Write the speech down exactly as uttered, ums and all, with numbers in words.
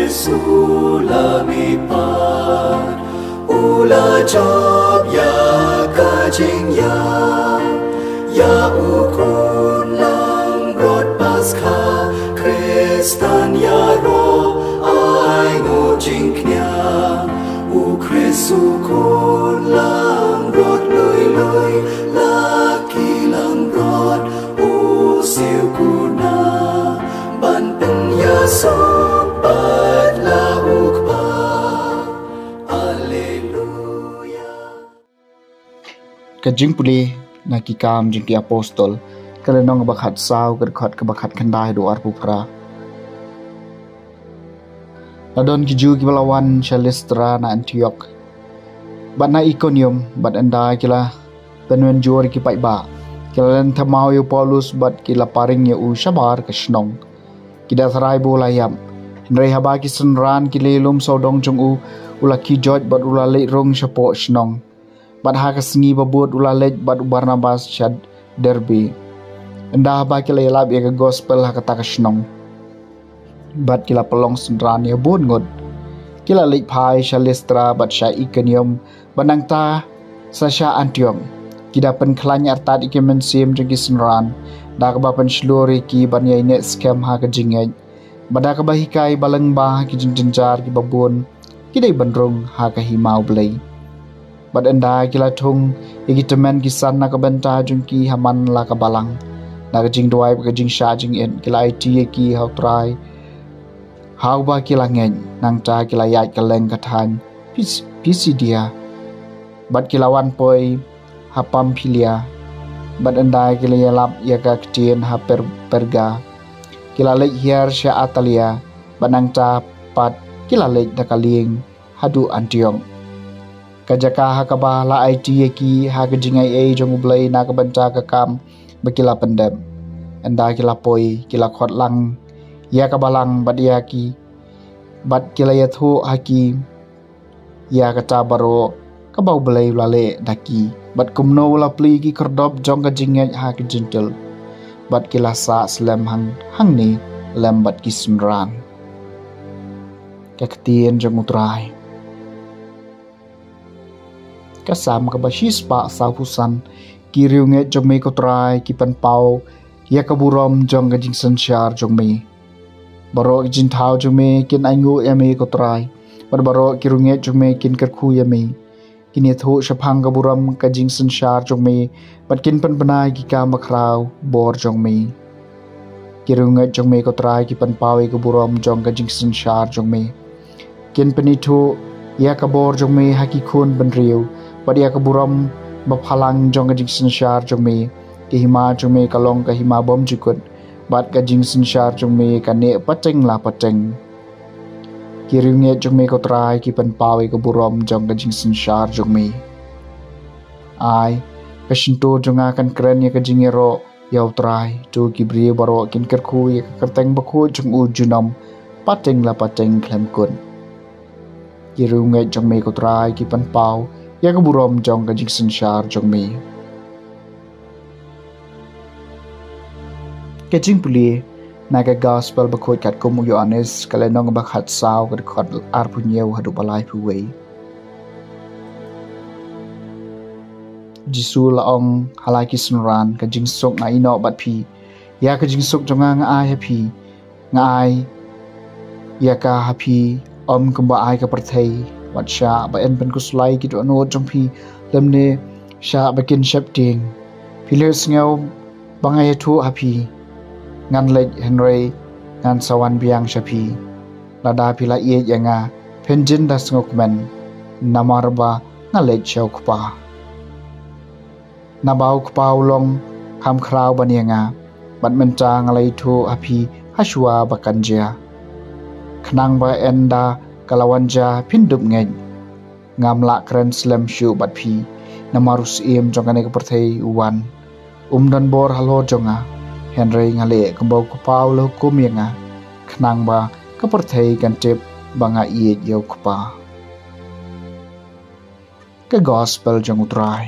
Sula mi pat u la jop ïa ka jingïap ïa u khun langbrot Paskha. Khristan ïaroh ai nguh jingkñia, u Khrist u khun langbrot lui lui, la ki langbrot u siew kuna ban pynïasuk pat la u Kpa. Alleluia. Ka jingpule na Ki Kam jong ki Apostol, ka lynnong ba khatsaw, ka dkhot kaba khatkhyndai haduh arphew phra. La don ki Jiw kiba la wan sha Listra na Antiok bad na Ikonium, bad ynda ki la pynwynjur ïa ki paidbah, ki la len thymmai ïa u Paulus bad ki la paring ïa u shabar ka shnong. Ki da tharai ba u la ïap. Hynrei haba ki synran ki la ïalum sawdong jong u, u la khie joit bad u la leit rung shapoh shnong. Bad ha ka sngi ba bud u la leit bad u Barnabas sha Derbe. Ynda haba ki la ïalap ïa ka gospel ha kata ka shnong, bad ki la pynlong synran ïa bun ngut, ki la leit phai sha Listra bad sha Ikonium, bad nangta sa sha Antiok. Ki da pynkhlaiñ artat ïa ki mynsiem jong ki synran da kaba pynshlur ïa ki ban ïaineh skhem ha ka jingngeit, bad da kaba hikai ba lyngba ha ki jingjynjar kiba bun, ki dei ban rung ha ka hima U Blei. Bad ynda ki la thung ïa ki tymmen ki san na ka bynta jong ki ha man la ka balang, na ka jingduwai bad ka jingshah jingit ki la aiti ïa ki ha U Trai ha uba ki la ngeit. Nangta ki la ïaid kylleng ka thaiñ Pis- Pisidia, bad ki la wan poi ha Pamphilia, bad ynda ki la ïalap ïa ka ktien ha Per- Perga, ki la leit hiar sha Atalia, bad nangta pat ki la leit da ka lieng haduh Antiok, ka jaka ha kaba la aiti ïa ki ha ka jingaiei jong U Blei na ka bynta ka kam ba ki la pyndep. Ynda ki la poi, ki la khot lang ïa ka balang bad ïa ki, bad ki la ïathuh ha ki ïa kata baroh kaba U Blei u la leh da ki, bad kumno u la plie ki khyrdop jong ka jingngeit ha ki Jentil, bad ki la sah slem hang- hangne lem bad ki synran. Ka ktien jong U Trai. Ka Salm kaba shispah sawphew san. Ki riewngeit jong me, ko Trai, ki pynpaw ïa ka burom jong ka jingsynshar jong me. Baroh ki jingthaw jong me kin ainguh ïa me, ko Trai, bad baroh ki riewngeit jong me kin kyrkhu ïa me. Kin ïathuh shaphang ka burom ka jingsynshar jong me, bad kin pynbna ïa ki kam bakhraw bor jong me. Ki riewngeit jong me, ko Trai, ki pynpaw ïa ka burom jong ka jingsynshar jong me. Kin pynithuh ïa ka bor jong me ha ki khun bynriew, bad ïa ka burom baphalang jong ka jingsynshar jong me. Ka hima jong me ka long ka hima bymjukut, bad ka jingsynshar jong me ka neh pateng la pateng. Ki riewngeit jong me, ko Trai, ki pynpaw ïa ka burom jong ka jingsynshar jong me. Ai, ka shyntur jong nga kan kren ïa ka jingïaroh ïa U Trai. To ki briew baroh kin kyrkhu ïa ka kyrteng bakhuid jong u junom pateng la pateng khlem kut. Ki riewngeit jong me, ko Trai, ki pynpaw ïa ka burom jong ka jingsynshar jong me. Ka jingpule na ka Gospel bakhuid katkum u Ïoannis, ka lynnong ba khatsaw, ka dkhot arphew hynñiew haduh ba laiphew wei. Jisu la ong ha la ki synran, ka jingsuk nga ïehnoh bad phi, ïa ka jingsuk jong nga nga ai ha phi. Nga ai ïa ka ha phi, ym kumba ai ka pyrthei. Wat shah ba yn pynkhuslai ki dohnud jong phi, lymne shah ba kin sheptieng. Phi la sngew ba nga ïathuh ha phi, ngan leit, hynrei ngan sa wan biang sha phi. Lada phi la ïeit ïa nga, phin jin da sngewkmen, namar ba nga leit sha U Kpa. Naba U Kpa u long kham khraw ban ïa nga, bad mynta nga la ïathuh ha phi ha shuwa ba kan jia, khnang ba ynda ka la wan jia phin dup ngeit. Ngam lah kren slem shuh bad phi, namar u syiem jong kane ka pyrthei u wan. Um don bor halor jong nga, hynrei nga leh kumba U Kpa u la hukum ïa nga, khnang ba ka pyrthei kan tip ba nga ïeit ïa U Kpa. Ka Gospel jong U Trai.